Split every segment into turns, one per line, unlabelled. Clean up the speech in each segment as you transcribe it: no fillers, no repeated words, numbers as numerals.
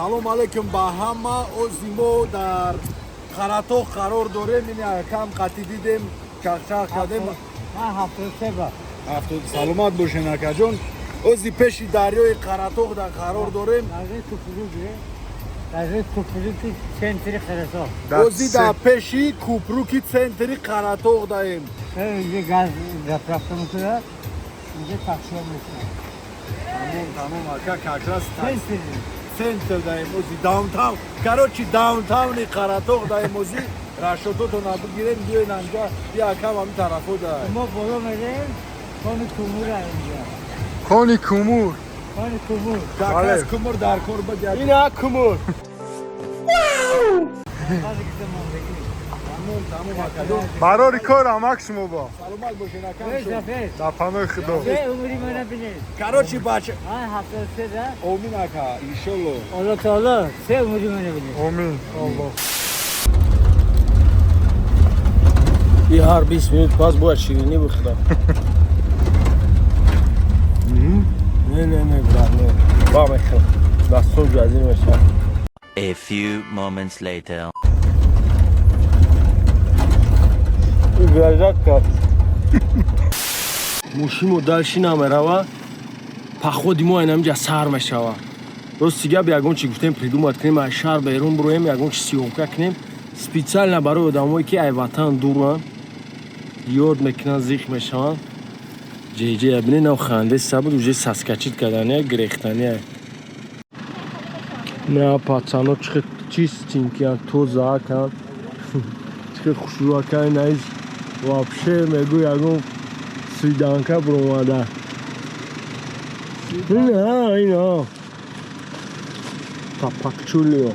Салом алейкум ба ҳама. Ози мо дар Қаратоғ қарор дорем. Ин кам қатӣ дидем, чахчах кардем.
Ман 73 ба.
Саломат бошен, акаҷон. Ози пеши дарёи Қаратоғ дар қарор дорем.
Дар купруки центри Қаратоғ.
Ози дар пеши купруки центри Қаратоғ даем.
Инҷа газ заправка мекунад, инҷа таксиҳо мекунад.
Тамом, тамом, ака, как раз центр даем ози, даунтаун. Короче, даунтауни Қаратоғ даем ози. Расчётотона бигирем, биёен анҷа, якам ҳамин тарафо дай.
Мо боло мерем, кони кумура инҷа.
Кони кумур.
Кони кумур.
Как раз кумур дар кор бигирд.
Ина кумур.
Тамом, тамом, акаҷон.
Барори кор, амак, шумо бо.
Саломат бошен, акам.
Дар паноҳи Худо.
Умри мана бинед.
Короче, бача.
Ман 73 да.
Омин, ака, иншолло.
Алло таоло, се умри мана бинед.
Омин. Аллоҳ.
И ҳар 20 минут пас бояд ширинӣ бихӯрам. Не, не, не, брат, не. Ба мехӯрам. Дастом ҷазир мешавад.
A few moments later.
Угрожать кард. Мошин мо дальше намерава. Походи мо айнамиҷа сар мешава. Рости гап, ягон чи гуфтем, придумать кунем, аз шаҳр берун бироем, ягон чи съёмка кунем. Специально барои одамое, ки ай ватан дуранд, ёд мекунанд, зиқ мешаванд. Ҷеҷея бинед, нав ханде сабуд, уже соскочить кардания, гирехтания. На, пацано чихе чистенькиян, тозаакан. Чихе хушрӯакан, наис вообще мегӯ ягон свиданка биромада. Ина, ина. Тапакчулио.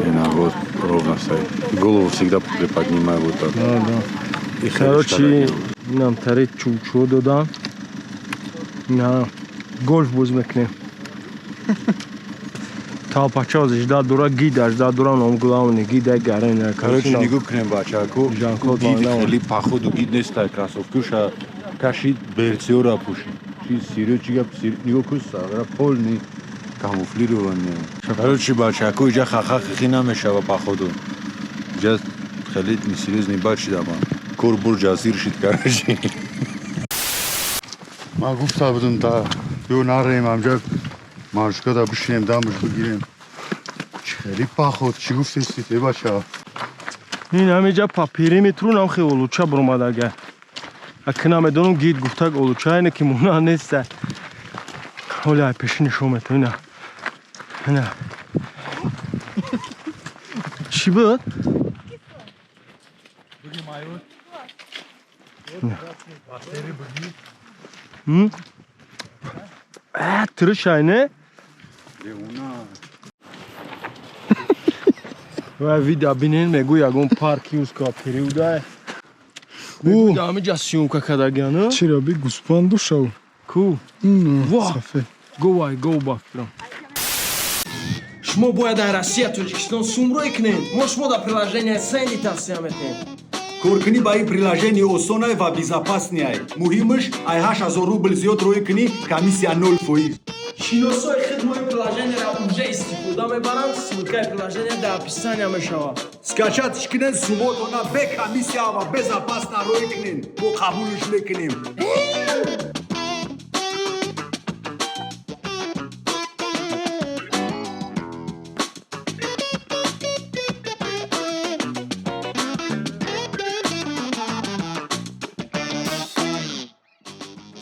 И наоборот, ровно стоит. Голову всегда приподнимай вот так.
Да, да.
И
Короче, нам тари чучо додан. На, гольф боз мекунем. Толпача ждать дура, гида ждать дура, нам главный гида гарен.
Короче, нигоҳ кунем, бачаку.
Жан-Клод
Гид
Ван Дамм.
хеле походу гид нестай, кроссовкуша кашид, берсиёра пӯшид. Чи сириё, чи гап, нигоҳ кун, сагра полный камуфлированный. Короче, бачаку, иҷа хаха хихи намешава походу. Иҷа хеле несерьёзный бачи дама. Кор бур ҷазир шид, короче.
Ман гуфта будам, да ё нарем амҷа, маршрутка бишинем, дамаш бигирем. Чӣ хеле поход, чӣ гуфтести, э бача?
Ин ҳамиҷа по периметру нам хе олуча биромадага. Аки намедонам, гид гуфтак олуча ине ки мона неста. Ҳоли ай пеши нишон метам ина. Ина. Чӣ буд? М? Тырышай, не? Ва видео бинен, мегӯ ягон парки узкого периода. Мегӯ ҳамиҷа съёмка кардагиан.
Чиро би гӯспанду шав?
Ку? Во!
Сафед.
Говай, гов ба фикрам. Шумо бояд дар Россия, Тоҷикистон сумрӯй кунед. Мо шумо дар приложение Сенди тавсия метиҳем.
Коркунӣ ба ин приложение осонай ва безопасныйай. Муҳимаш, ай 8000 рубл зиёд рӯй кунӣ, комиссия 0%.
Шиносои худ мо ин приложениеро уже истифода мебаранд. Ссылкаи приложение дар описания мешавад.
Скачатьш кунен, сумотона бе комиссия ва безопасно рӯй кунен. Мо қабулш мекунем.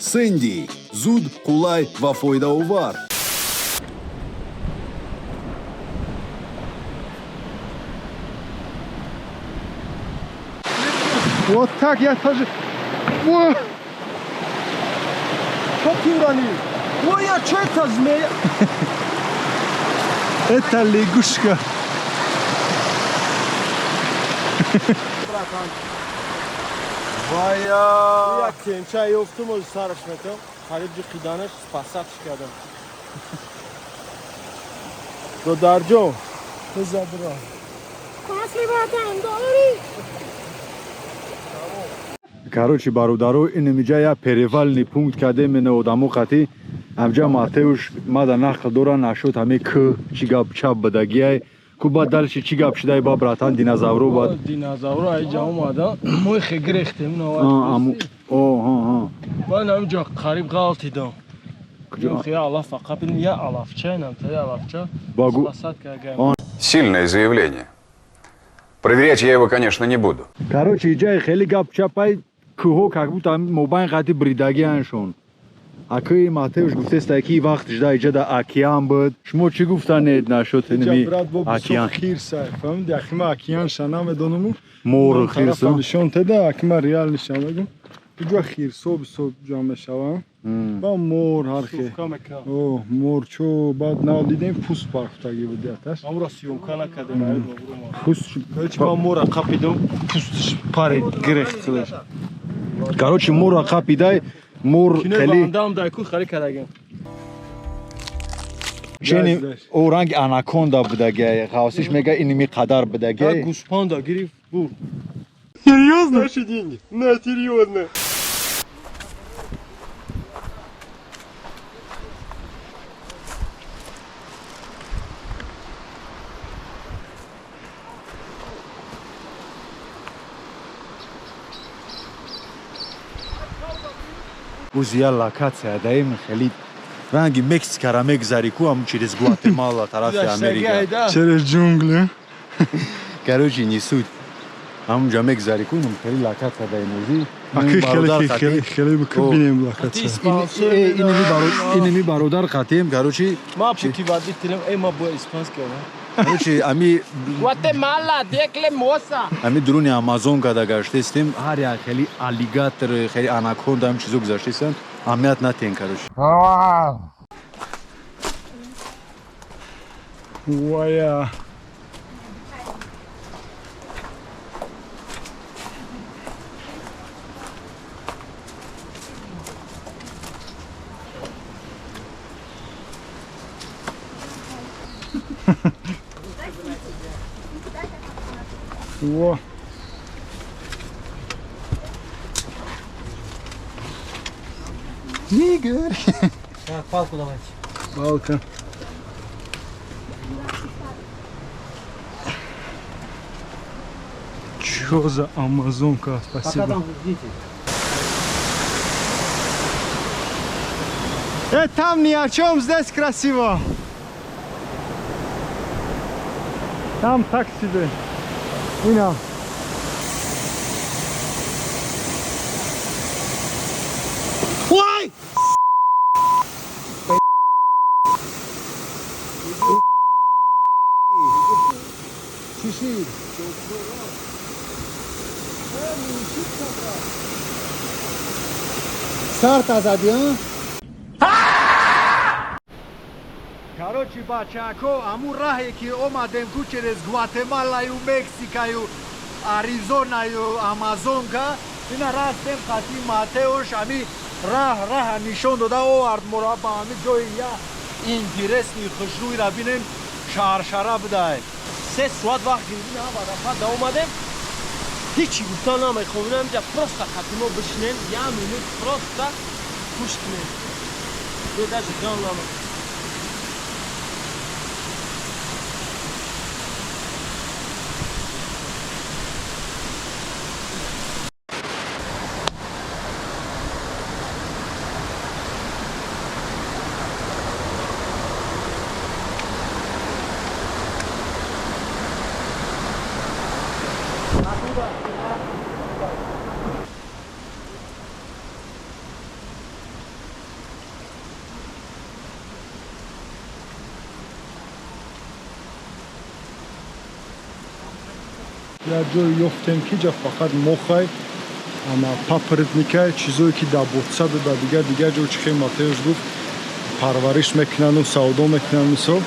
Сенди зуд, қулай ва фоидаовар.
Вот так я тоже. Во!
Чё ты уронил? Ой, а чё это, змея?
Это лягушка.
Вая!
Як темча ёфтум, ози сараш метам. Қариб ҷиқиданаш спасатьш кардам. Додарҷон,
Забра.
فصل وطن داری.
Короче, бародаро, инамиҷа я перевальный пункт кардем, ина одамо қати Амҷа Матеуш мада нақл дора нашуд ҳами к чӣ гап чап будагиай. Ку баъд дальше чӣ гап шудай ба братан динозавро баъд.
Динозавро айҷа омада. Мо хе гирехтем
А, аму о ҳа ҳа.
Ман ҳамҷа қариб ғалтидам.
Куҷо?
Хе алаф қапин я алафча инам та я алафча.
Багу
Посадка гай.
Сильное заявление. Проверять я его, конечно, не буду.
Короче, иҷаи хеле гап чапай кӯҳо как будто ҳами мобайн қати бридагианшон. Акои Матеуш гуфтеста ки вақт жда иҷа да океан буд. Шумо чӣ гуфтанед нашуд инми
брат бо бисёр
океан?
хирсай фаҳмиди, ахима океанша намедонаму.
Мор хирсо.
Нишон теда, акима реал нишон мегум. Куҷо хирсо бисёр ҷамъ мешаванд ба мор ҳархе.
Сувка мекунам.
О, морчо баъд нав дидем пуст пархтагӣ буд яташ.
Амро съёмка накардем, айб бобуро.
Пуст.
Короче, ман мора қапидам, пустш парид, гирехт худаш.
Короче, мора қапидай, мор
Кинои
хеле
бандам дай ку хари кардагем.
чени о ранги анаконда будагиай. Ғавсиш мега инми қадар
Як
будагиай.
гӯспанда гирифт, бур.
Серьезно? Наши деньги. На, серьезно.
Узи я локация даим хеле ранги Мексикара мегзари ку ам через Гватемала тарафи Америка.
Через джунгли.
Короче, не суть. Ҳамунҷа мегзари ку инм хеле локация даим узи.
Аки хеле хеле хеле бикунем локация.
Иними бародар қатием, короче,
Ма путеводителем, эй, ма бо испанский ама.
короче, ами
Гватемала, декле моса.
ами дуруни Амазонка да гаштестем, ҳар як хеле аллигатор, хеле анаконда ҳам чизо гузаштестан, аҳамият натен, короче.
Вая. Во. Игорь.
Так, палку давайте.
Палка. Чё за амазонка?
Пока
Спасибо.
там ждите.
Там ни о чем, здесь красиво. Там так себе. Ина. Ой!
Сарта зади, а? Короче, бачако, аму раҳе ки омадем ку через Гватемалаю, Мексикаю, Аризонаю, Амазонка, ина растем қати Матеош, ами раҳ раҳа нишон дода овард моро ба ами ҷои я интересный хушрӯйра бинем, шаршара будай.
3 соат вақт гирифтем, ҳа, Арафат да омадем. Ҳичи гуфтан намехоҳем, инҷа просто қати мо бишинем, як минут просто гӯш кунем. Бе даже гам нама.
Як ҷое ёфтем ки ҷа фақат мохай, ама папоротникай, чизое ки дар ботсаду дар дигар дигар ҷо чи хел Матеус гуфт парвариш мекунану савдо мекунанд, мисол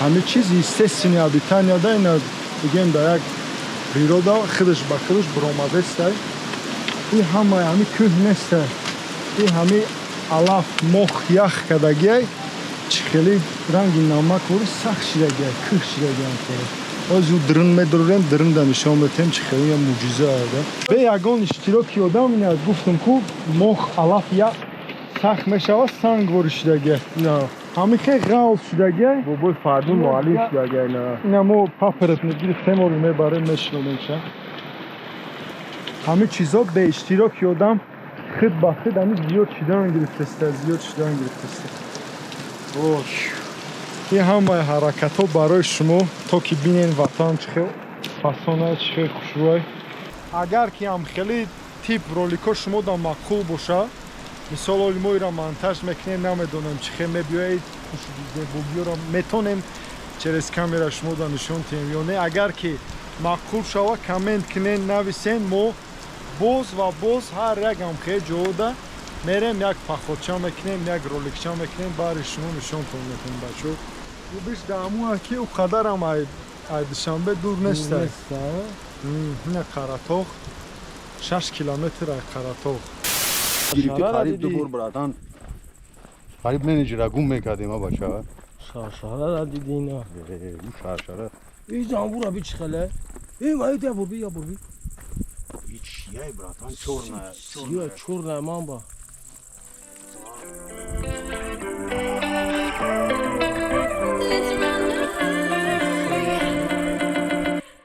ҳамин чиз естественный обитанияда ина бигем дар як природа худаш ба худаш биромадестай. И ҳамаи ҳами кӯҳ нестай, и ҳами алаф мох ях кардагиай, чи хеле ранги намак вори сахт шидагиай, кӯҳ шидагиам кора. Озю дрын медурем, дрында нишон метем, чи хеле я муъҷиза ада. Бе ягон иштироки одам ина гуфтам ку мох алаф я Сахт мешава, санг ворид шудагия. Ҳамин хел ғалз шудагия.
Бобои Фардун муаллим шудагия ина.
Ина мо папоротник гирифтем, ори мебарем, мешинонем ша. Ҳамин чизо бе иштироки одам худ ба худ ҳамин зиёд шудан гирифтаста, зиёд шудан гирифтаста. Ин ҳамаи ҳаракатҳо барои шумо, то ки бинен ватан чӣ хел фасона, чӣ хел хушрӯй. Агар ки ҳам хеле тип роликҳо шумо да маъқул боша, мисол, оли мо ира монтаж мекунем, намедонем чӣ хел мебиёед, зебогиёро метонем через камера шумо да нишон диҳем ё не. Агар ки маъқул шава, коммент кунен, нависен, мо боз ва боз ҳар як ҳамхел ҷода мерем, як походча мекунем, як роликча мекунем, баъри шумо нишонтон мекунем. Бачо, хубиш даамуа ки ӯ қадарам ай Душанбе дур неста. Ина Қаратоғ, 6 километр ай Қаратоғ.
Гирифти қариб ду бор, братан, қариб менеҷера гум мекардем, а бача.
Шаршара диди ина.
Ӯ шаршара.
И занбура би чӣ хеле? Э, вай, я бурби, я бурби.
И чияй, братан, чёрная?
Чёрная, чёрная мамба.